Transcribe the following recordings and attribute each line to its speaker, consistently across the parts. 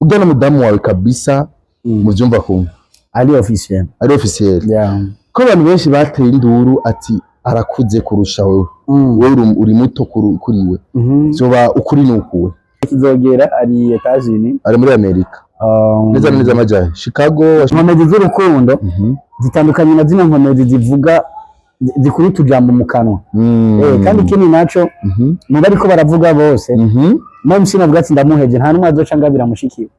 Speaker 1: Ujya n'umudamu wawe kabisa, muvyumva kumwe?
Speaker 2: Ari officiel.
Speaker 1: Ari officiel?
Speaker 2: Yeah.
Speaker 1: Ko abantu benshi bateye induru ati arakuze kurusha wewe, wewe uri muto kuri we, vyoba ukuri ni ukuwe?
Speaker 2: Kizogera ari Etats-Unis.
Speaker 1: Ari muri Amerika? Neza na neza amajahe Chicago?
Speaker 2: Inkomezi z'urukundo zitandukanye na zino nkomezi zivuga zikura utujambo mu kanwa. Kandi ikindi naco, mu bariko baravuga bose, même sinavuga ati ndamuhevye, nta n'umwe azoca ngabira mushikiwe.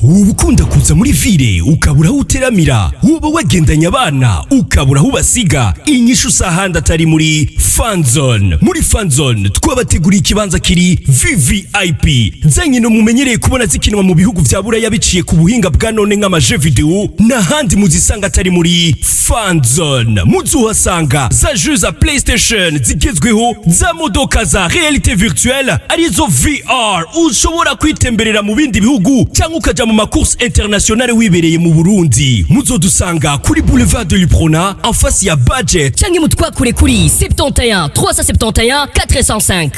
Speaker 3: Uba ukunda kuza muri ville ukabura aho uteramira, uba wagendanye abana ukabura aho ubasiga. Inyishu usahandi atari muri Fanzone. Muri Fanzone twabateguriye ikibanza kiri VVIP, za nkino mumenyereye kubona zikinwa mu bihugu vya Buraya biciye ku buhinga bwa none nk'ama jeux vidéo, n'ahandi muzisanga atari muri Fanzone. Muzuhasanga za jeux za PlayStation zigezweho, za modoka za réalité virtuelle arizo VR, ushobora kwitemberera mu bindi bihugu cyangwa ukaja mu ma courses internationales wibereye mu Burundi. Muzodusanga kuri Boulevard de l'Uprona, en face ya Budget.
Speaker 4: Canke mutwakure kuri 71 371 405.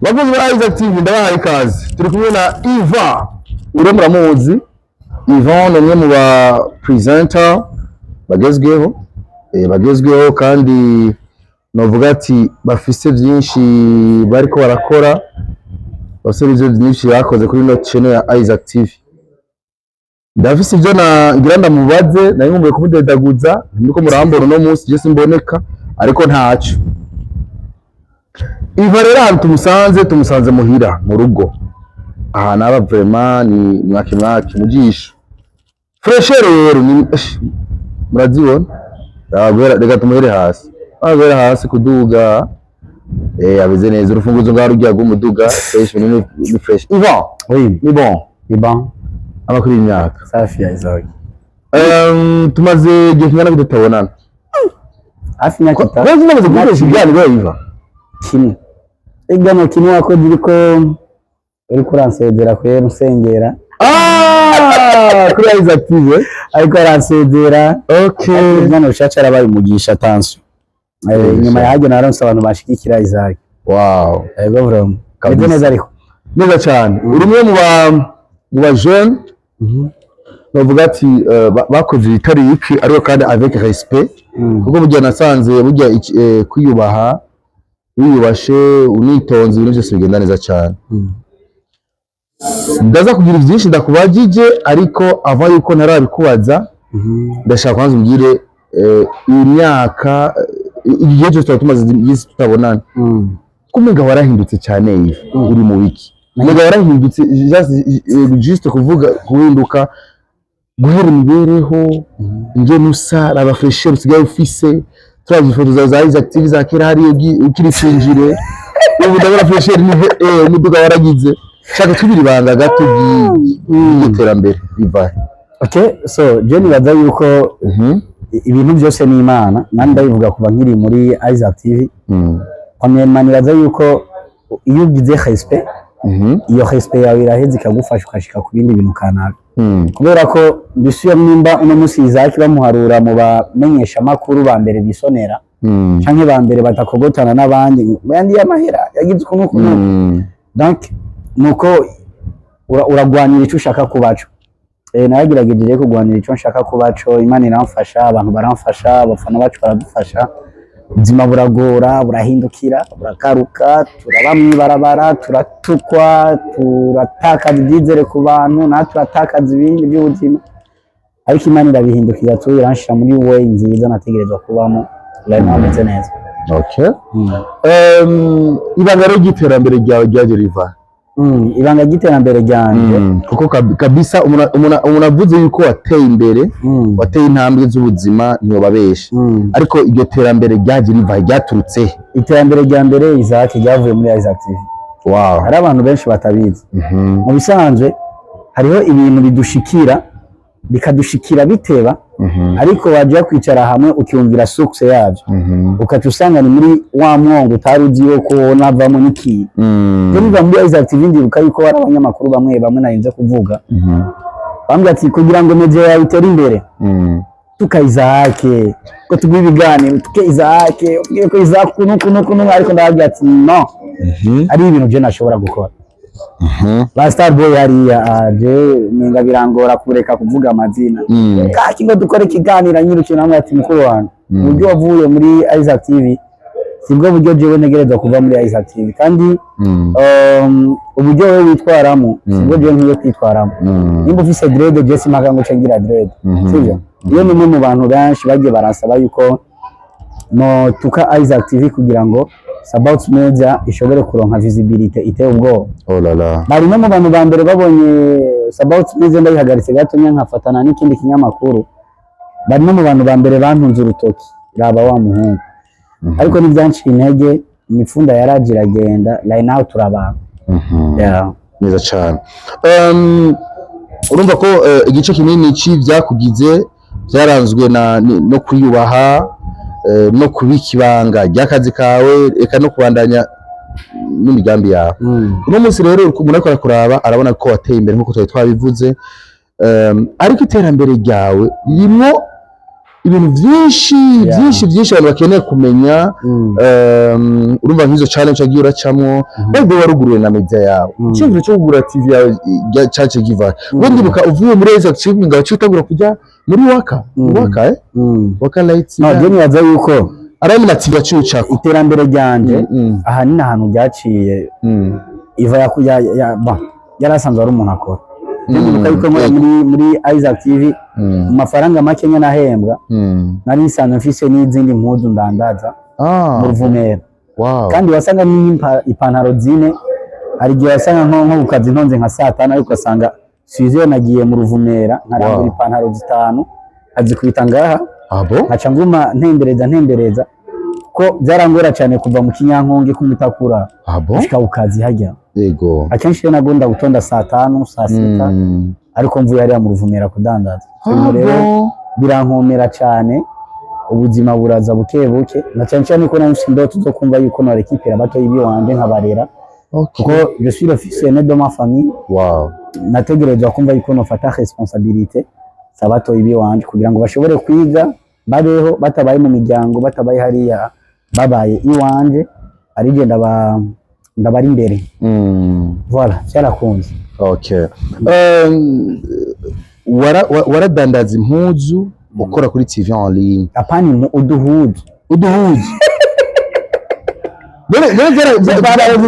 Speaker 1: Bakunzi ba Isaac TV, ndabahaye ikaze. Turi kumwe na Ivan ure, muramuzi. Ivan ni umwe mu ba presenter bagezweho, bagezweho kandi novuga ati bafise byinshi bariko barakora, bafise ibyo byinshi bakoze kuri ino channel ya Isaac TV. Ndafise ibyo na ngira ndamubaze, nari nkumbuye kumudedaguza. Niko murambona uno munsi je simboneka, ariko ntaco. Iva rero ahantu tumusanze muhira mu rugo, ahantu aba vraiment ni mwaki mwaki mu jisho fresh. Rero ni murazibona. Reka tumuhere hasi, guhera hasi kuduga, ameze neza. Urufunguzo ngaho rujya rw'umuduga, fresh ni fresh. Ivan?
Speaker 2: Oui.
Speaker 1: Ni bon?
Speaker 2: Ni bon.
Speaker 1: Amakuru y'imyaka?
Speaker 2: Safi ya Isaac.
Speaker 1: Tumaze igihe kingana gute tutabonana?
Speaker 2: Hafi imyaka 3.
Speaker 1: Kwanza namaze gukoresha ibiganiro, Ivan.
Speaker 2: Kimwe. Igano kimwe wakoze uriko uransezera kwera usengera.
Speaker 1: Ah, kuri Isaac TV.
Speaker 2: Ariko aransezera. Umwana ushaca arabaye umugisha, attention. Inyuma yaje naronse abantu bashigikira Isaac. Yego, vraiment.
Speaker 1: Kabisa.
Speaker 2: Meze neza ariko.
Speaker 1: Neza cyane. Uri umwe mu ba jeune bavuga ati bakoze ibitari iki, ariko kandi avec respect, kuko burya nasanze burya kwiyubaha, wiyubashe, unitonze, ibintu byose bigenda neza cyane. Ndaza kugira byinshi ndakubajije, ariko ava yuko ntarabikubaza, ndashaka kwanza umbwire iyi myaka, igihe cyose tuba tumaze iminsi tutabonana, ko umenga warahindutse cyane. Ivi, uri mu biki? Umenga warahindutse, just kuvuga guhinduka guhera imibereho, ingene usa, raba fraîcheur usigaye ufise. Turavye ifoto zawe za Isaac TV za kera hariya ukiri cinjire, ubu ndabona fraîcheur ni umuduga waragize. Shaka tubiri ibanga gato ry'iryo terambere riva.
Speaker 2: Okay, so je nibaza yuko ibintu byose ni Imana. Nandi ndabivuga kuva nkiri muri Isaac TV. Premièrement, nibaza yuko iyo ugize respect, iyo respect yawe iraheza ikagufasha ukashika ku bindi bintu kanaka, kubera ko mbisuye nimba uno munsi Isaac bamuharura mu bamenyesha makuru ba mbere bisonera canke ba mbere batakogotana n'abandi ngo yandi y'amahera yagize ukuntu ukuntu. Donc nuko uragwanira ico ushaka kubaco. Naragerageje rero kugwanira ico nshaka kubaco, Imana iramfasha, abantu baramfasha, abafana bacu baradufasha. Ubuzima buragora, burahindukira, buragaruka, turaba mw'ibarabara, turatukwa, turatakaza ibyizere ku bantu, natwe turatakaza ibindi by'ubuzima, ariko Imana irabihindukiza tu, iranshira muri way nziza nategerezwa kubamo. Rero ameze neza.
Speaker 1: Okay. Ibanga rero ry'iterambere ryawe ryaje riva?
Speaker 2: Ibanga ry'iterambere ryanje?
Speaker 1: Kuko kabisa umuntu avuze yuko wateye imbere, wateye intambwe z'ubuzima, ntiyobabesha. Ariko iryo terambere ryaje riva, ryaturutse he?
Speaker 2: Iterambere rya mbere, Isaac, ryavuye muri Isaac TV. Hari abantu benshi batabizi. Mu bisanzwe hariho ibintu bidushikira, bikadushikira biteba, ariko wajya kwicara hamwe ukiyumvira source yabyo, ukaca usanga ni muri wa mwongo utari uzi yuko navamo n'ikintu. Rero biva muri Isaac TV. Ndibuka yuko hari abanyamakuru bamwe bamwe narinze kuvuga, bambwira ati kugira ngo media yawe itere imbere, tuka Isaac, ko tuguha ibiganiro, tuke Isaac, ubwiye ko Isaac ukuntu ukuntu ukuntu, ariko ndababwira ati no. Ari ibintu je nashobora gukora. Ba Starboy hariya, je nenga birangora kureka kuvuga amazina. Kaki ngo dukore ikiganiro, nyirukiye namwe ati: "Mukuru wanjye, uburyo wavuye muri Isaac TV sibwo buryo jewe ntegerezwa kuva muri Isaac TV, kandi uburyo wowe witwaramo sibwo jewe nkwiye kwitwaramo. Nimba ufise dread, je simpaka ngo uce ngira dread." Sivyo? Iyo ni umwe mu bantu benshi bagiye baransaba yuko no tuka Isaac TV kugira ngo Sabaut Media ishobore kuronka visibility iteye ubwoba.
Speaker 1: Oh la la.
Speaker 2: Bari no mu bantu ba mbere babonye Sabaut Media ndayihagaritse gatonya nkafatana n'ikindi kinyamakuru. Bari no mu bantu ba mbere bantunze urutoki: "Raba wa muhungu." Ariko ntibyanciye intege, imifunda yaraje iragenda. Right now turabana. Yeah.
Speaker 1: Neza cyane. Urumva ko igice kinini c'ivyakugize byaranzwe no kwiyubaha, no kubika ibanga ry'akazi kawe, eka no kubandanya n'imigambi yawe. Uno munsi rero umuntu ariko arakuraba arabona ko wateye imbere nk'uko twari twabivuze, ariko iterambere ryawe ririmo ibintu byinshi, byinshi byinshi abantu bakeneye kumenya. Urumva nk'izo challenge agiye uracamwo, webwe waruguruye na media yawe. Icyumviro cyo kugura TV yawe cyace kiva? We ndibuka uvuye muri Isaac TV ngo waciye utangura kujya muri Waka. Waka, eh? Waka Light.
Speaker 2: No, je nibaza yuko
Speaker 1: arani ma TV yaciye ucako.
Speaker 2: Iterambere ryanje ahanini ahantu ryaciye iva ya bon, yari asanzwe ari umuntu akora. Je ndibuka yuko muri Isaac TV, mu mafaranga make nyene nahembwa, nari nsanzwe mfise n'izindi mpuzu ndandaza mu Ruvumera. Kandi wasanga ipantaro zine. Hari igihe wasanga nko ku kazi ntonze nka saa 5, ariko ugasanga suize nagiye mu Ruvumera nkarangura ipantaro zitanu, nkazikubita ngaha,
Speaker 1: Ah bon?
Speaker 2: nkaca nguma ntembereza ntembereza, ko byarangora cyane kuva mu Kinyankonge k'Umutakura
Speaker 1: Ah bon?
Speaker 2: gushika ku kazi hajya. Akenshi rero nagunda gutonda saa 5, saa 6, ariko mvuye hariya mu Ruvumera kudandaza. Ibintu rero birankomera cyane, ubuzima buraza buke buke, na cyane cyane ko nari mfise indoto zo kumva yuko norekipera batoyi biwanje nkabarera, kuko je suis le fils aîné de ma famille. Nategerezwa kumva yuko nofata responsabilité za batoyi biwanje kugira ngo bashobore kwiga, babeho batabaye mu miryango, batabaye hariya, babaye iwanje, arije ndabari imbere. Voilà, byarakunze.
Speaker 1: Okay. Waradandaza impuzu ukora kuri TV en ligne?
Speaker 2: Apani, mu uduhudu.
Speaker 1: Uduhuzu. None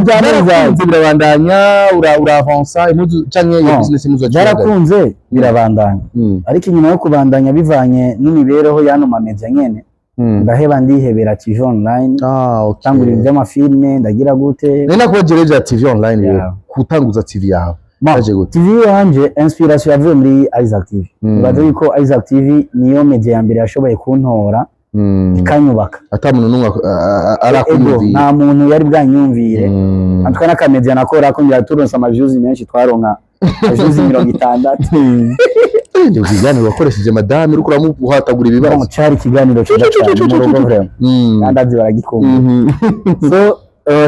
Speaker 1: byarakunze, birabandanya, ura avansa impuzu canke iyo
Speaker 2: No.
Speaker 1: business impuzu waciye uhagarika?
Speaker 2: Byarakunze, birabandanya, ariko inyuma yo kubandanya, bivanye n'imibereho y'ano mamedia nyene, ndaheba, ndihebera TV online.
Speaker 1: Ah, okay.
Speaker 2: Tangura ibintu by'amafilme, ndagira gute.
Speaker 1: Nari nakubaje rero TV online rero, kutanguza TV yawe.
Speaker 2: Bon,
Speaker 1: Yaje gute?
Speaker 2: TV yanje, inspiration yavuye muri Isaac TV. Nibaza yuko Isaac TV niyo media ya mbere yashoboye kuntora, ikanyubaka.
Speaker 1: Ata muntu n'umwe
Speaker 2: Ego,
Speaker 1: arakumvira.
Speaker 2: nta muntu yari bwanyumvire. Antwa n'akamedia nakora ko ngira turonse ama views menshi, twaronka views 60.
Speaker 1: Ndio kiganiro wakoresheje madame uriko uramuhatagura ibibazo.
Speaker 2: Bon, cari ikiganiro ciza cyane mu rugo vraiment, kandi azi baragikunda. So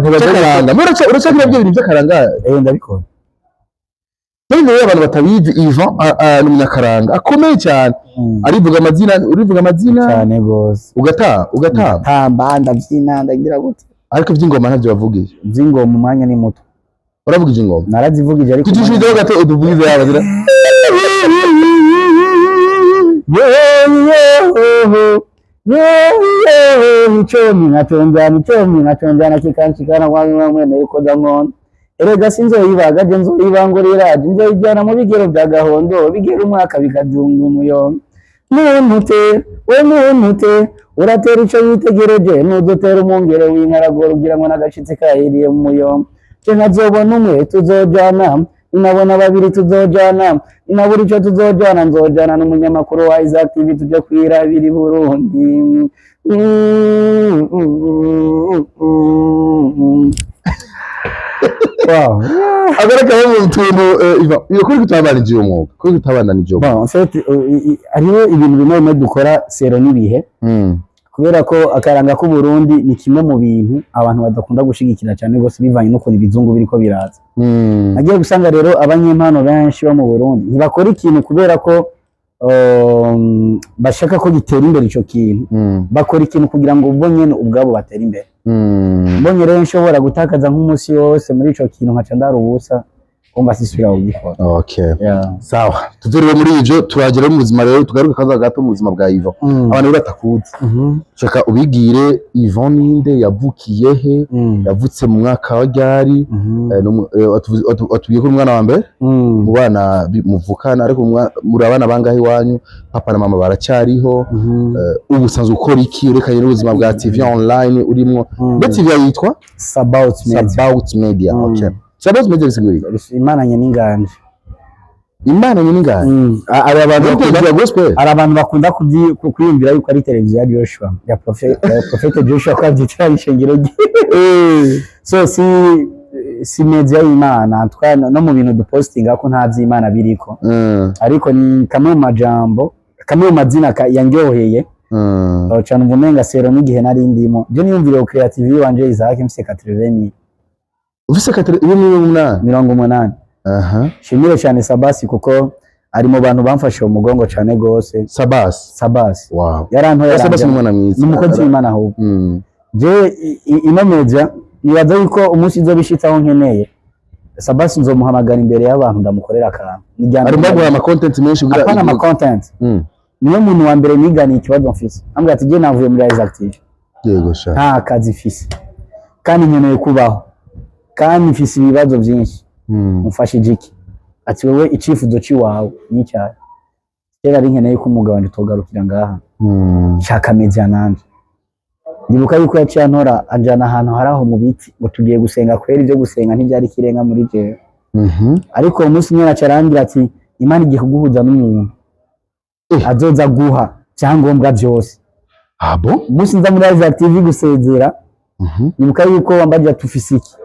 Speaker 2: ntibaza
Speaker 1: Cy'akaranga. Uracagira byo bintu by'akaranga?
Speaker 2: Eh, ndabikora.
Speaker 1: None rero abantu batabizi, Ivan ni umunyakaranga akomeye cyane. Arivuga amazina, urivuga amazina.
Speaker 2: Cyane gose.
Speaker 1: Ugataha ugataha.
Speaker 2: Tamba, ndabyina, ndagira gute.
Speaker 1: Ariko iby'ingoma ntabyo wavugije?
Speaker 2: By'ingoma umwanya ni muto.
Speaker 1: Uravugije ingoma?
Speaker 2: Narazivugije, ariko
Speaker 1: Tugishizeho gato uduvugize yaba zira.
Speaker 2: Icomi nkaconjana, icomi nkaconjana, kikanshikana kwa mwene yuko nkona. Erega sinzoyibaga je, nzoyibangurira je, nzoyijyana mu bigero bya gahondo, bigera umwaka bikajunga umuyonga. Muntu we, muntu uratera ico witegereje, nudutera umwungere w'inkaragora ugira ngo n'agashitsi kahiriye mu muyonga. Je nkazobona umwe tuzojana, ninabona babiri tuzojana, ninabura ico tuzojana, nzojana n'umunyamakuru wa Isaac TV, tuje kwirabira i Burundi. Wow.
Speaker 1: Agaragara mu tuntu, Ivan, iyo kuri kutabandanije uyu mwuga, kuri kutabandanije uyu mwuga.
Speaker 2: Bon, en fait, hariho ibintu bimwe bimwe dukora selon n'ibihe, kubera ko akaranga k'u Burundi ni kimwe mu bintu abantu badakunda gushigikira cyane rwose, bivanye n'ukuntu ibizungu biriko biraza. Nagiye gusanga rero abanyempano benshi bo mu Burundi ntibakora ikintu kubera ko bashaka ko gitera imbere ico kintu, bakora ikintu kugira ngo bo nyene ubwabo batere imbere. Mbonye rero nshobora gutakaza nk'umunsi wose muri ico kintu, nkaca ndara ubusa, umva sisubira kugikora.
Speaker 1: Okay.
Speaker 2: Yeah.
Speaker 1: Sawa, tuve muri ivyo, turagera mu buzima rero, tugaruke kaza gato mu buzima bwa Yvan. Abantu rero batakuzi, shaka ubigire Yvan ninde, yavukiye he, yavutse mu mwaka wa ryari? Watubwiye ko uri umwana wa mbere mu bana muvukana, ariko muri abana bangahe iwanyu? Papa na mama baracyariho? Ubu usanzwe ukora iki urekanye n'ubuzima bwa TV online urimwo? Mbe TV yitwa?
Speaker 2: Sabaut Media.
Speaker 1: Sabaut Media. Okay, Sabaut Media bisigura iki?
Speaker 2: Imana nye n'inganje.
Speaker 1: Imana nyine ingane.
Speaker 2: Hari abantu
Speaker 1: Muri
Speaker 2: bakunda
Speaker 1: televiziyo ya gospel.
Speaker 2: Hari abantu bakunda kwiyumvira yuko ari televiziyo ya Joshua, ya Prophète Joshua, ko abyitira ishengero rye. So si media y'Imana twa no mu bintu dupostinga ko nta vy'Imana biriko, ariko ni kamwe mu majambo, kamwe mu mazina yanryoheye. Cyane umva umenga sero n'igihe nari ndimo, je niyumviriye creative wanje Isaac mfise 80.
Speaker 1: Ufise katare ibi 80?
Speaker 2: 80. Shimire cyane Sabasi kuko ari mu bantu bamfashe mu mugongo cyane gose.
Speaker 1: Sabas?
Speaker 2: Sabasi. Yarantoye.
Speaker 1: Sabas ni umwana mwiza.
Speaker 2: Ni umukozi w'Imana ahubwo. Je ino media nibaza yuko umunsi izobishitse aho nkeneye Sabasi, nzomuhamagara imbere y'abantu ndamukorera akantu. Ni irya
Speaker 1: Arimo
Speaker 2: mbere.
Speaker 1: guha ama content menshi kugira
Speaker 2: Apana ama content. Niwe muntu wa mbere niganiye ikibazo mfise, ambwira ati je navuye muri Isaac TV,
Speaker 1: Yego sha.
Speaker 2: nta kazi mfise kandi nkeneye kubaho kandi mfise ibibazo byinshi, mufashije iki? Ati wewe icifuzo ciwawe ni icyahe? Kera ari nkeneye ko umugabo wanje togarukira ngaha, nshaka media nanje. Ndibuka yuko yaciye antora anjana ahantu hari aho mu biti ngo tugiye gusenga. Kwera ibyo gusenga ntibyari ikirenga muri jewe, ariko uwo munsi nyene aca arambwira ati Imana igiye kuguhuza n'umuntu azoza guha vyangombwa vyose.
Speaker 1: Ah bon?
Speaker 2: Umunsi nza muri Isaac TV gusezera, nibuka yuko wambaje ati ufise iki,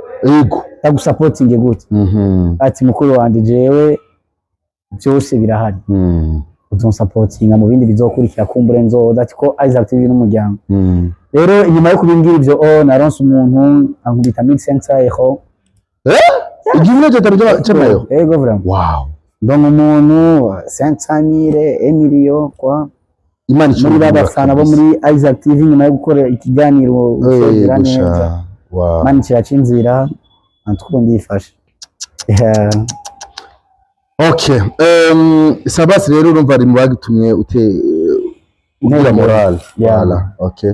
Speaker 2: ndagusapotinge gute? Ati mukuru wanje, jewe byose birahari, uzonsapotinga mu bindi bizokurikira, kumbure nzoza, ati ko Isaac TV n'umuryango. Rero inyuma yo kubimbwira ivyo, oh, naronse umuntu ankubita 1500 euro.
Speaker 1: 1500 cy'amayero?
Speaker 2: Ego, vraiment. Donc umuntu 500 000, 1 million quoi.
Speaker 1: Imana
Speaker 2: Muri
Speaker 1: ishobora.
Speaker 2: ba bafana bo muri Isaac TV, nyuma yo gukora ikiganiro usezera neza, Imana kiraca inzira antwo ndifasha. Yeah.
Speaker 1: Okay. Sabas rero urumva ari mu bagitumye ute ugira
Speaker 2: Ntego.
Speaker 1: moral.
Speaker 2: Yeah.
Speaker 1: Voilà. Okay.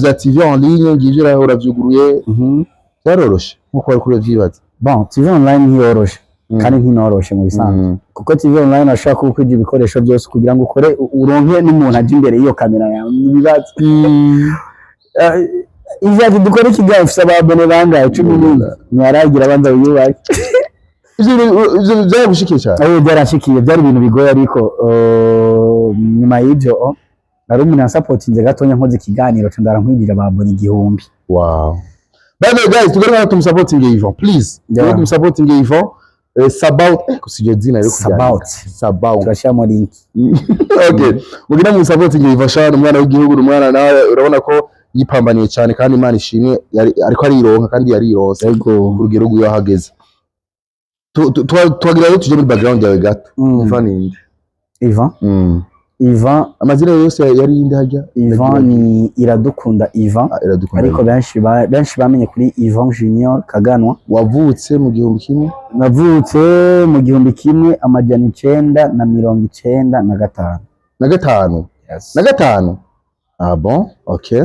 Speaker 1: Vya TV en ligne ngivyo uravyuguruye, byaroroshe nkuko wari kuravyibaza?
Speaker 2: Bon, TV online ntiyoroshe kandi ntinoroshe mu bisanzwe, kuko TV online ashobora kuba ukwije ibikoresho byose kugira ngo ukore, uronke n'umuntu aje imbere y'iyo kamera yawe ni ibibazo. Ivyo dukora ikiganiro ufise aba abonnés bangahe? 11 ntiyaragira, abanza wiyubake.
Speaker 1: Ivyo byaragushikiye cyane?
Speaker 2: Ayo byarashikiye, byari ibintu bigoye, ariko nyuma y'ibyo, oh, hari umuntu yansapotinze gatonya, nkoze ikiganiro ca ndarankwirira aba abonnés 1000.
Speaker 1: Wow. By the way, guys, tugaruka hano tumusapotinge Yvan, please.
Speaker 2: Yeah.
Speaker 1: Tumusapotinge Yvan. Sabaut, kusijyo zina rero.
Speaker 2: Sabaut.
Speaker 1: Sabaut.
Speaker 2: Turashyiramo link.
Speaker 1: Okay. Mugira musapotinge Yvan Shana, umwana w'igihugu, umwana nawe urabona ko yipambaniye cyane kandi Imana ishimwe ariko arironka kandi yarironse
Speaker 2: Yego.
Speaker 1: ku rugero rw'iyo ahageze. Twagira rero tuje muri background yawe gato. Yvan ninde?
Speaker 2: Ivan. Ivan.
Speaker 1: Amazina yose yari inde hajya?
Speaker 2: Ivan ni Iradukunda Ivan.
Speaker 1: Ah, Iradukunda.
Speaker 2: Ariko benshi bamenye kuri Ivan Junior Kaganwa.
Speaker 1: Wavutse mu 1000?
Speaker 2: Navutse mu 1995.
Speaker 1: Na gatanu?
Speaker 2: Yes.
Speaker 1: Na gatanu, ah bon, okay.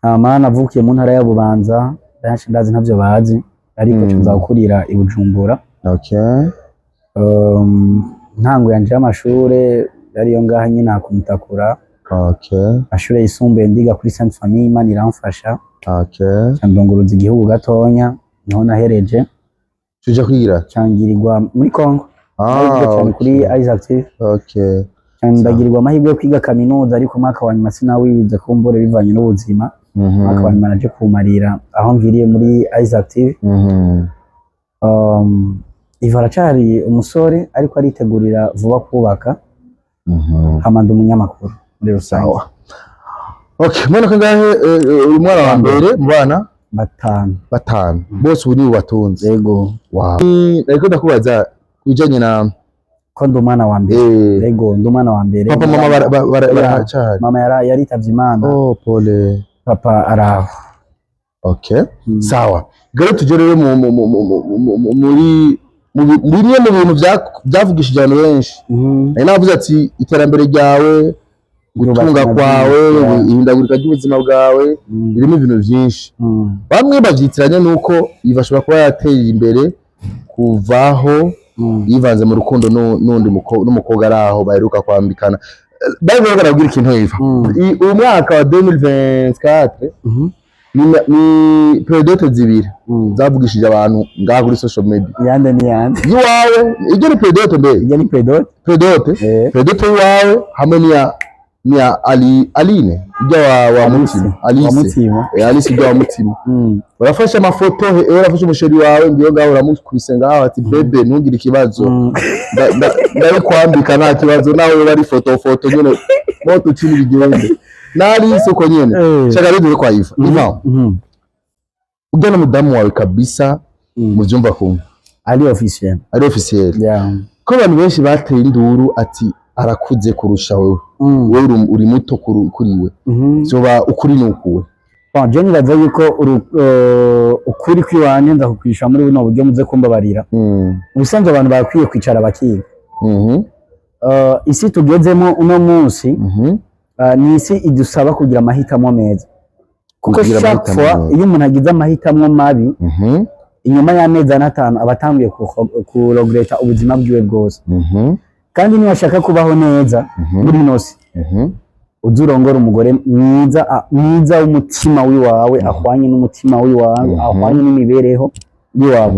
Speaker 2: Hama navukiye mu ntara ya Bubanza, benshi ndazi ntavyo bazi, ariko nza gukurira i Bujumbura. Ntango yanje y'amashure yariyo ngaha nyine kumutakura. Amashure yisumbuye ndiga kuri Sainte Famille, Imana iramfasha. Ca ndunguruza igihugu gatonya, niho nahereje.
Speaker 1: Tuja kwigira?
Speaker 2: Cangirirwa muri Congo. Nariga cyane kuri Isaac TV. Ca ndagirirwa amahirwe yo kwiga kaminuza, ariko umwaka wa nyuma sinawize kumbure bivanye n'ubuzima. Umwaka wa nyuma naje kuwumarira aho mviriye muri Isaac TV. Iva aracari umusore ariko aritegurira vuba kubaka. Hama ndi umunyamakuru muri rusange.
Speaker 1: Sawa, okay. Mwana kangahe? Uri umwana wa mbere mu bana?
Speaker 2: Batanu.
Speaker 1: Batanu bose ubu ni batunze?
Speaker 2: Yego.
Speaker 1: Wow. Ariko ndakubaza kubijanye na
Speaker 2: Ko ndi umwana wa mbere. Yego, ndi umwana wa mbere.
Speaker 1: Papa, mama
Speaker 2: Yeah.
Speaker 1: baracahari?
Speaker 2: Mama yaritavye Imana.
Speaker 1: Oh, pole.
Speaker 2: Papa araho.
Speaker 1: Okay, sawa. Rero tujye rero mu mu mu mu mu- mu- muri mu bi- bimwe mu bintu byavugishije abantu benshi. Nari navuze ati iterambere ryawe, gutunga
Speaker 2: Yubatse na
Speaker 1: kwawe,
Speaker 2: byinshi,
Speaker 1: ihindagurika ry'ubuzima bwawe, birimo ibintu byinshi. Bamwe babyitiranya nuko Yves ashobora kuba yateye imbere kuvaho yivanze mu rukundo n'undi n'umukobwa ari aho baheruka kwambikana. Bari barabwira ikintu Yves. Uyu mwaka wa 2024 ni période zibiri zavugishije abantu ngaha kuri social media.
Speaker 2: Yande ni yande?
Speaker 1: Iwawe iryo ni période mbe?
Speaker 2: Ijya ni période.
Speaker 1: Période.
Speaker 2: Eh.
Speaker 1: Période iwawe hamwe n'iya Ali, Aline ijya wa
Speaker 2: Alice.
Speaker 1: Mutima.
Speaker 2: Wa
Speaker 1: Alice.
Speaker 2: Mutima.
Speaker 1: Eh, Alice ijya wa Mutima. Urafashe amafoto, urafashe umuchéri wawe ngiyo ngaho, uramukubise ngaho ati: "Bébé, ntugire ikibazo, ndabikwambika nta kibazo, nawe uba ari foto foto nyene moto ukina bigende." Na Alice uko nyene. Shaka rero dore kwa Iva. Iva, ujya n'umudamu wawe kabisa muvyumva kumwe?
Speaker 2: Ari officiel.
Speaker 1: Ari officiel?
Speaker 2: Yeah.
Speaker 1: Ko abantu benshi bateye induru ati arakuze kurusha wewe, wewe uri muto kuri we, vyoba ukuri ni ukuwe?
Speaker 2: Bon, je nibaza yuko ukuri kw'iwanje nza kukwisha muri buno buryo, muze kumbabarira. Mu bisanzwe abantu bakwiye kwicara bakiga. Isi tugezemo uno munsi ni isi idusaba kugira amahitamo meza, kuko
Speaker 1: Kugira
Speaker 2: chaque
Speaker 1: amahitamo
Speaker 2: fois
Speaker 1: meza.
Speaker 2: iyo umuntu agize amahitamo mabi, inyuma y'amezi 4 5 aba atanguye kuregretta ubuzima bwiwe bwose. Kandi niba ashaka kubaho neza muri ino si, uze urongore umugore mwiza, mwiza w'umutima w'iwawe, ahwanye n'umutima w'iwawe, ahwanye n'imibereho y'iwawe.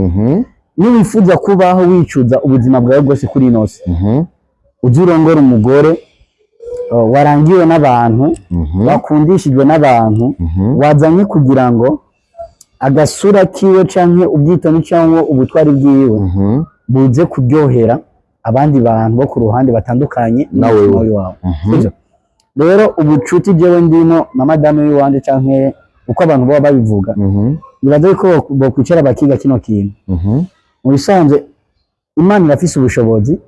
Speaker 2: Niwifuza kubaho wicuza ubuzima bwawe bwose kuri ino si, uze urongore umugore warangiwe n'abantu, wakundishijwe n'abantu, wazanye kugira ngo agasura kiwe canke ubwitonzi cyangwa ubutwari bwiwe buze kuryohera abandi bantu bo ku ruhande batandukanye
Speaker 1: Na
Speaker 2: n'umutima
Speaker 1: wewe.
Speaker 2: w'iwawe. Sivyo? Rero ubucuti jewe ndimo na madame w'iwanje, canke uko abantu baba babivuga, nibaza yuko bokwicara bakiga kino kintu. Mu bisanzwe Imana irafise ubushobozi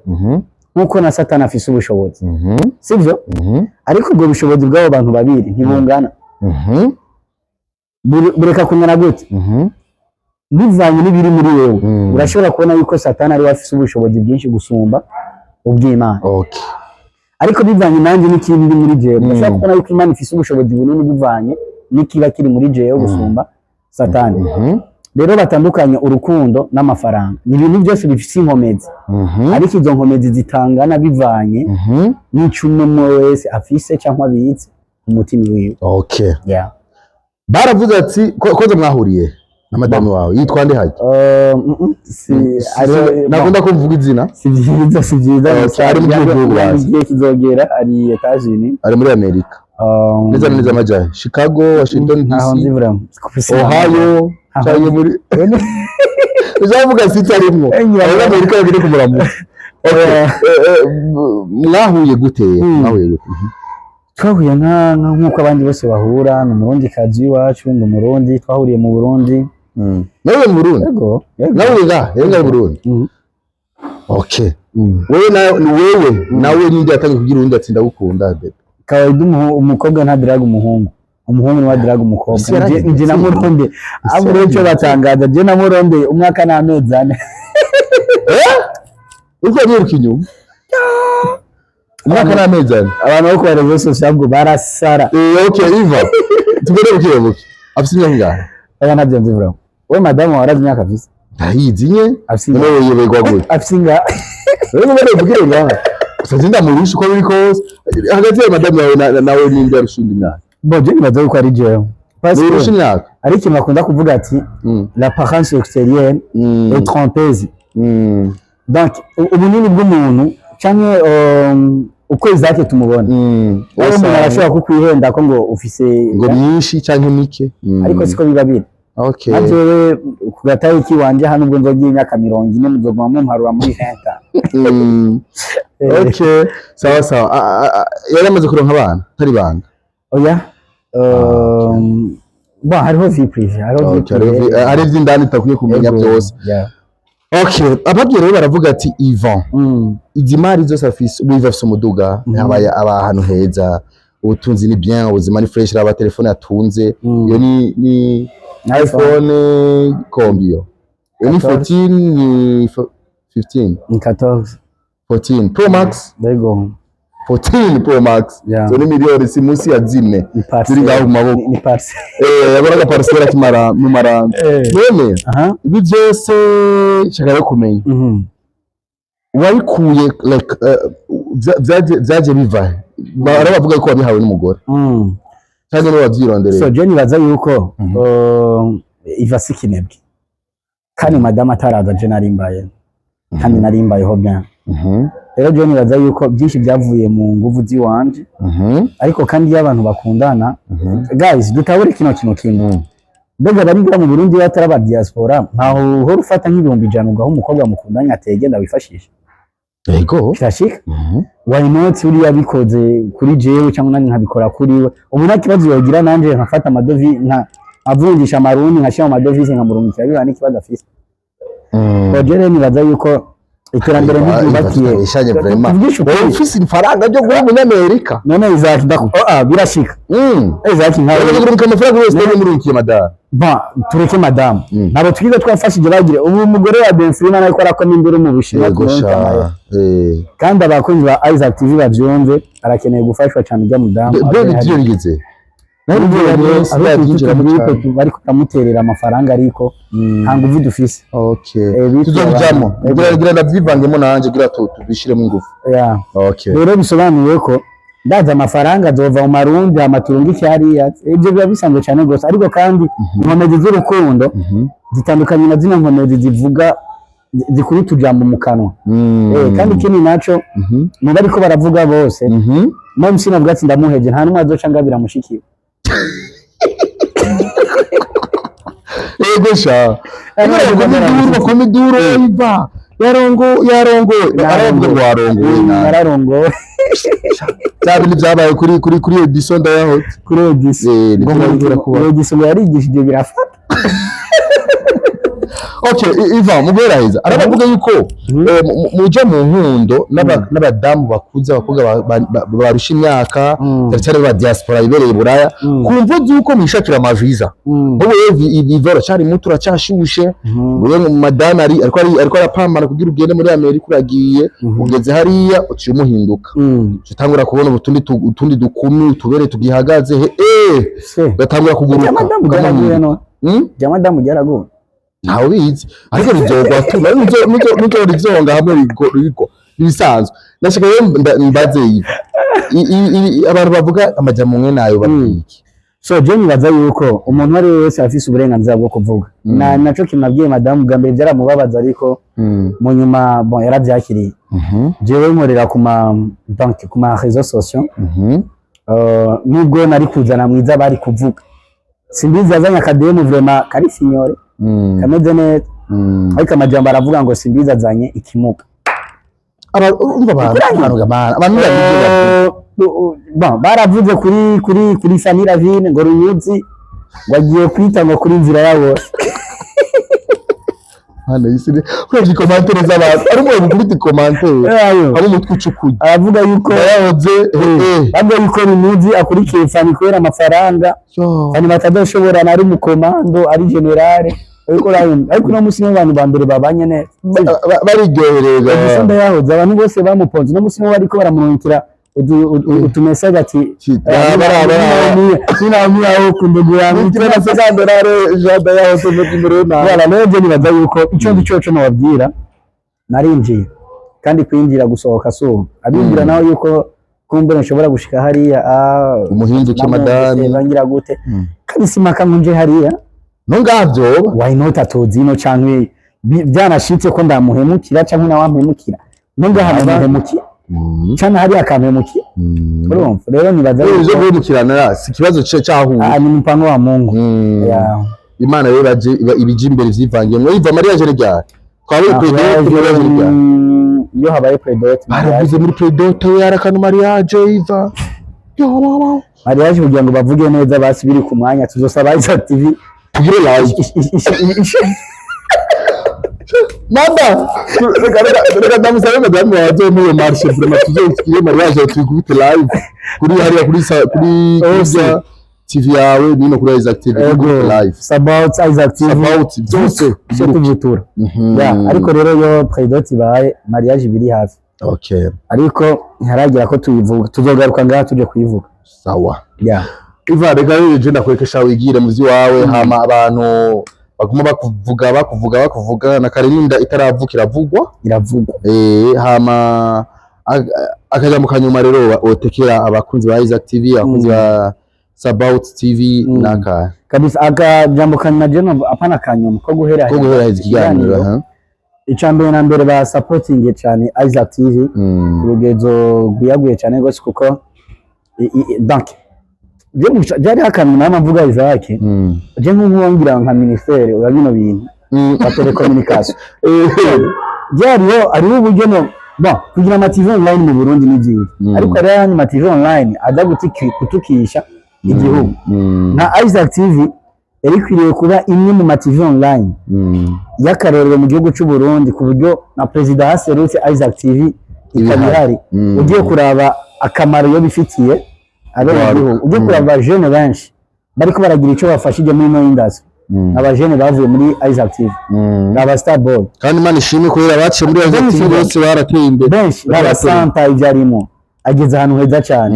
Speaker 2: nk'uko na Satani afise ubushobozi, sivyo? Ariko ubwo bushobozi bw'abo bantu babiri ntibungana. Bureka kungana gute? Bivanye n'ibiri muri wewe. Urashobora kubona yuko Satani ariwe afise ubushobozi bwinshi gusumba ubw'Imana, ariko bivanye nanjye n'ikindi biri muri jewe, urashobora kubona yuko Imana ifise ubushobozi bunini bivanye n'ikiba kiri muri jewe gusumba Satani. Rero batandukanye urukundo n'amafaranga. Ni ibintu byose bifise inkomezi, ariko izo nkomezi zitangana bivanye n'ico umwe wese afise cyangwa abitse mu mutima wiwe. Yeah.
Speaker 1: Baravuze ati koze mwahuriye na madamu wawe yitwa nde hajya?
Speaker 2: Si,
Speaker 1: Nakunda ko mvuga izina.
Speaker 2: Si byiza, si byiza.
Speaker 1: Okay, ari mu gihugu bazi.
Speaker 2: Igihe kizogera, ari Etats-Unis.
Speaker 1: Ari muri Amerika? Neza na neza amajahe? Chicago, Washington
Speaker 2: Ntaho nzi
Speaker 1: DC,
Speaker 2: vraiment.
Speaker 1: Ohio, cyangwa muri uzavuga city arimwo? Muri Amerika bagire kumuramutsa. Okay. Mwahuye gute? Mwahuye gute?
Speaker 2: Twahuye nk'uko abandi bose bahura. Ni Umurundi kazi w'iwacu, ndi Umurundi, twahuriye mu Burundi.
Speaker 1: Nawe mu Burundi?
Speaker 2: Yego.
Speaker 1: Nawe nga yari nga mu Burundi?
Speaker 2: Mhm.
Speaker 1: Okay, wewe na wewe nawe ninde yatangiye kugira undi ati: "Ndagukunda, bébé"?
Speaker 2: Kawaida umukobwa ntadiraga umuhungu, umuhungu niwe adiraga umukobwa.
Speaker 1: Isi yarahindutse.
Speaker 2: Nje namuronde abo rero icyo batangaza, je namurondeye umwaka n'amezi 4.
Speaker 1: Uriko uriruka inyuma umwaka n'amezi 4?
Speaker 2: Abantu bo ku réseaux sociaux ngo barasara.
Speaker 1: Okay, Iva, tugende buke buke. Afise imyaka ingahe?
Speaker 2: Aya ntabyo nzi vraiment. We madamu wawe arazi imyaka afise?
Speaker 1: Ndayizi nye.
Speaker 2: Afise
Speaker 1: None
Speaker 2: ingahe?
Speaker 1: yoberwa gute?
Speaker 2: Afise ingahe?
Speaker 1: Rero ngomba mvugire ngaha gusa nzi ndamurusha uko biri kose. Hagati ya madamu yawe nawe ninde arusha undi imyaka?
Speaker 2: Bon, je nibaza yuko ari jewe. Parce que
Speaker 1: Urusha imyaka?
Speaker 2: ari ikintu bakunda kuvuga ati l'apparence extérieure est trompeuse. Donc ubunini bw'umuntu canke uko izake tumubona, wowe umuntu arashobora kukwihenda ko ngo ufise
Speaker 1: ngo myinshi canke mike.
Speaker 2: Ariko siko biba biri. Nka jewe ku gatariki wanje hano, ubwo nzogira imyaka 40, muzoguma mumparura muri 20.
Speaker 1: Okay, sawa sawa. Yari amaze kuronka abana tari banga?
Speaker 2: Oya. Bon, hariho vie privée, hariho vie
Speaker 1: Okay, hariho
Speaker 2: privée.
Speaker 1: hari ivy'indani utakwiye kumenya
Speaker 2: Yego,
Speaker 1: byose.
Speaker 2: Yeah.
Speaker 1: Okay, ababyeyi rero baravuga ati Ivan, izi mari zose afise, ubu Ivan afise umuduga, yabaye aba ahantu heza, ubutunzi ni bien, ubuzima ni fresh, raba telefone atunze. Iyo ni iPhone combien? Iyo ni
Speaker 2: 14.
Speaker 1: 14, ni 15?
Speaker 2: Ni 14.
Speaker 1: 14 Pro Max.
Speaker 2: Yego.
Speaker 1: 14 Pro Max. Zo ni miliyoni si munsi ya 4
Speaker 2: Ni parcelle.
Speaker 1: ziri ngaho mu maboko.
Speaker 2: Ni parcelle.
Speaker 1: Yabonaga parcelle akimara mu maranda none. Ibi byose nshaka rero kumenya wabikuye, like vyaje biva he? Bari bavuga ko wabihawe n'umugore cyangwa niwe wavyirondereye?
Speaker 2: So je nibaza yuko iva si kinebwe, kandi madamu ataraza je narimbaye, kandi narimbayeho bien. Rero je nibaza yuko byinshi byavuye mu nguvu ziwanje, ariko kandi iyo abantu bakundana, guys, dutabure kino kintu kimwe. Mbega bari ngaha mu Burundi batari aba diaspora, ntaho uhora ufata nk'100,000 ugaha umukobwa mukundanye ategenda wifashisha?
Speaker 1: Yego.
Speaker 2: Kirashika. Why not? Uriya bikoze kuri jewe cyangwa nanjye nkabikora kuri we, ubu nta kibazo yogira. Nanje nkafata amadovi nka avunjisha amarundi, nkashyira mu madovize, nkamurungikira, biba n'ikibazo afise. Je rero nibaza yuko iterambere ntiryubakiye.
Speaker 1: Tutabeshanye vraiment.
Speaker 2: Tuvugishe ukuri.
Speaker 1: Wowe ufise ifaranga ryo guha umunyamerika?
Speaker 2: None Isaac, oh, ah, birashika. Isaac, nkawe.
Speaker 1: Uramaze kurungika amafaranga wese murungikiye madame?
Speaker 2: Bon, tureke madamu. Ntabwo twiga twafashije bagire ubu umugore wa Ben Freeman ariko arakoma imbere mu Bushinwa.
Speaker 1: Yego.
Speaker 2: Turonke
Speaker 1: Sha.
Speaker 2: amahera. Kandi abakunzi ba Isaac TV bavyumve, arakeneye gufashwa cyane ujya mudamu.
Speaker 1: Be byo bigeze
Speaker 2: Bariko baramuterera amafaranga, ariko nta nguvu dufise.
Speaker 1: Okay.
Speaker 2: Bityo
Speaker 1: Tuzobijamo. Gira ndavyivangemo nanje, gira tubishiremo ingufu.
Speaker 2: Yeah.
Speaker 1: Okay.
Speaker 2: Rero bisobanuye ko ndaza amafaranga azova mu marundi hama turungike hariya, ibyo biba bisanzwe cyane rwose. Ariko kandi inkomezi z'urukundo zitandukanye na zino nkomezi zivuga zikura utujambo mu kanwa. Kandi ikindi naco, mu bariko baravuga bose, même sinavuga ati ndamuhevye, nta n'umwe azoca ngabira mushikiwe.
Speaker 1: Yego sha. Bakoma induru iva. Yarongo yarongo aravuga ngo warongoye nawe.
Speaker 2: Nararongowe.
Speaker 1: Bya bindi byabaye kuri Edison ndayahotse.
Speaker 2: Kuri Edison.
Speaker 1: Niko
Speaker 2: Ngo
Speaker 1: nabwira kuba.
Speaker 2: Edison ngo yarigishije birafata.
Speaker 1: Okay, Ivan muguheraheza arabavuga yuko muje mu nkundo n'abadamu bakuze, abakobwa barusha imyaka, cyane cyane ba diaspora ibereye i Buraya, ku mvo z'uko mwishakira amaviza. Wowe Ivan uracyari muto, uracyashushe. Wewe mu madame ari ariko arapambana kugira ugende muri Amerika, uragiye, ugeze hariya uciye umuhinduka, utangura kubona utundi dukumi utubere tugihagaze he
Speaker 2: Se.
Speaker 1: ugatangura kuguruka.
Speaker 2: Rya madamu ryaraguye no.
Speaker 1: Hmm?
Speaker 2: Rya madamu ryaraguye.
Speaker 1: Ntawe ubizi, ariko rizogwa tu nuzo rizonga hamwe rigo ibisanzwe. Nashaka rero mbaze ibi. Abantu bavuga amajambo mwe nayo babwiye iki?
Speaker 2: So je nibaza yuko umuntu uwo ari we wese afise uburenganzira bwo kuvuga. Na naco kintu nabwiye madamu bwa mbere byaramubabaza, ariko mu nyuma, bon, yarabyakiriye. Jewe nkorera ku ma bank, ku ma réseaux sociaux. Nubwo nari kuzana mwiza bari kuvuga, Simbizi yazanye akademu vraiment kari signore, kameze neza, ariko amajambo aravuga ngo Simbizi azanye ikimuga.
Speaker 1: Urumva abantu babivuga.
Speaker 2: Bon, baravuze kuri Fanny Lavine ngo Runyuzi ngo agiye kwita ngo kuri nzira yabo.
Speaker 1: Hano isi uravye commentaire z'abantu, ari umuntu ukubita commentaire
Speaker 2: Ayo.
Speaker 1: ari umutwe ucukuye.
Speaker 2: Aravuga yuko
Speaker 1: yahoze.
Speaker 2: Bavuga yuko Runyuzi akurikiye Fanny kubera amafaranga.
Speaker 1: Yo.
Speaker 2: Fanny batadoshobora, ari umukomando, ari général, ariko urabona, ariko uno munsi nibo bantu ba mbere babanye neza.
Speaker 1: Bariryohereza.
Speaker 2: Gusa ndayahoze, abantu bose bamuponze, uno munsi nibo bariko baramurungikira utu message ati
Speaker 1: Bara.
Speaker 2: Sinamira kundugu yangu.
Speaker 1: Ngira na sekandorare jada yahoze mu imbere nawe.
Speaker 2: Voilà, rero je nibaza yuko ico ndi coco nobabwira, narinjiye, kandi kwinjira gusohoka si ubu abinjira nawe yuko kumbure nshobora gushika hariya
Speaker 1: Umuhinduke madame.
Speaker 2: Ngira gute? Kandi simaka ngo nje hariya.
Speaker 1: No ngavyoba.
Speaker 2: Why not? Atozi ino canke byanashitse ko ndamuhemukira canke nawe ampemukira, no ngaha ndamuhemukira canke hariya akampemukira. Urumva rero nibaza
Speaker 1: Ivyo
Speaker 2: yuko
Speaker 1: guhemukirana si ikibazo cahuye.
Speaker 2: Ah, ni mpango wa Mungu. Yeah.
Speaker 1: Imana rero baje ibije imbere vyivangiyemwo. Iva mariage ni ryari? Twabaye pré-dot, mariage ni ryari?
Speaker 2: Iyo habaye pré-dot.
Speaker 1: Baravuze muri pré-dot yarakana mariage Iva. Yo, yo, yo.
Speaker 2: Mariage kugira ngo bavuge neza basi biri ku mwanya, tuzosaba Isaac TV
Speaker 1: Tugire live. Mada, reka reka reka, ndamusabe madame wawe azoye muri iyo marché, vraiment tuzokire mariage tuyikubite live kuri hariya kuri kuri kuri TV yawe nino, kuri Isaac TV tuyikubite live.
Speaker 2: Sabaut, Isaac TV.
Speaker 1: Sabaut byose.
Speaker 2: Byo tuvutura. Ya, ariko rero yo prédot ibaye, mariage ibiri hafi. Ariko ntiharagera ko tuyivuga, tuzogaruka ngaha tuje kuyivuga.
Speaker 1: Sawa.
Speaker 2: Ya.
Speaker 1: Iva, reka rero je ndakurekesha wigire mu vy'iwawe, hama abantu baguma bakuvuga, bakuvuga, bakuvuga na kare n'inda itaravuka iravugwa.
Speaker 2: Iravugwa.
Speaker 1: Hama akajambo kanyuma rero otekera abakunzi ba Isaac TV, abakunzi ba Sabaut TV, naka
Speaker 2: Kabisa, akajambo kanyuma je no apana kanyuma ko guhera
Speaker 1: ko guhera ikiganiro, aha.
Speaker 2: Icya mbere na mbere, ba supporting cyane Isaac TV ku rugezo rwiyaguye cyane rwose, kuko donc je byari akantu nama mvuga, Isaac, je nk'uwongira nka ministère ura bino bintu wa télécommunication, byariho hariho uburyo no bon kugira ama TV online mu Burundi ni byiza, ariko hariho ayandi ma TV online aza gutukisha igihugu. Nka Isaac TV yari ikwiriye kuba imwe mu ma TV online y'akarorero mu gihugu cy'u Burundi, ku buryo na perezida haserutse Isaac TV ikaba ihari. Ugiye kuraba akamaro yo bifitiye abenegihugu, ugiye kuraba abajene benshi bariko baragira icyo bafashije muri ino industry, abajene bavuye muri Isaac TV, aba Star Boy.
Speaker 1: Kandi Imana ishimwe kubera baciye muri Isaac
Speaker 2: Benshi
Speaker 1: TV bose barateye imbere.
Speaker 2: Benshi baba Santa, ibyo arimo ageze ahantu heza cyane.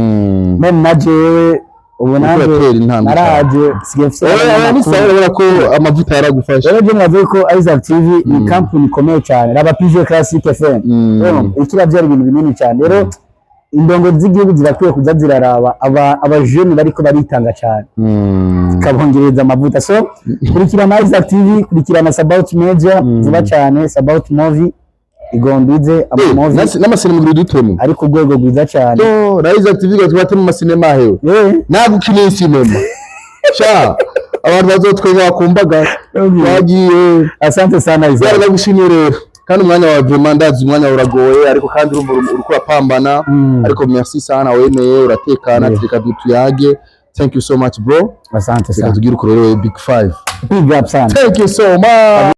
Speaker 2: Même na jewe ubu nanjye
Speaker 1: uratera intambwe.
Speaker 2: Naraje sigaye mfise
Speaker 1: Oya, oya, ni
Speaker 2: abanyamakuru.
Speaker 1: sawa, urabona ko amavuta yaragufasha.
Speaker 2: Rero je navuze ko Isaac TV ni company ikomeye cyane. Raba PJ Classic FM. Urumva, ikirabyara ibintu binini cyane. Rero indongo z'igihugu zirakwiye kuza ziraraba aba abajene bariko baritanga cyane, zikabongereza amavuta. So kurikirana Isaac TV, kurikirana Sabaut Media vuba cyane, Sabaut Movie igombize ama movie
Speaker 1: N'amasinema ugura udutemo.
Speaker 2: ari ku rwego rwiza cyane.
Speaker 1: To na Isaac TV gatuma mu masinema hewe. Nagukiniye sinema sha, abantu bazotwenga bakumbaga bagiye.
Speaker 2: Asante sana, Isaac.
Speaker 1: Ndagushimiye rero, kandi umwanya wawe vraiment ndazi umwanya wawe uragoye, ariko kandi urumva uriko urapambana. Ariko merci sana, wemeye uratekana. Reka tuyage. Thank you so much, bro.
Speaker 2: Asante
Speaker 1: Reka
Speaker 2: sana.
Speaker 1: tugire uko rero, big five.
Speaker 2: Big up sana.
Speaker 1: Thank you so much.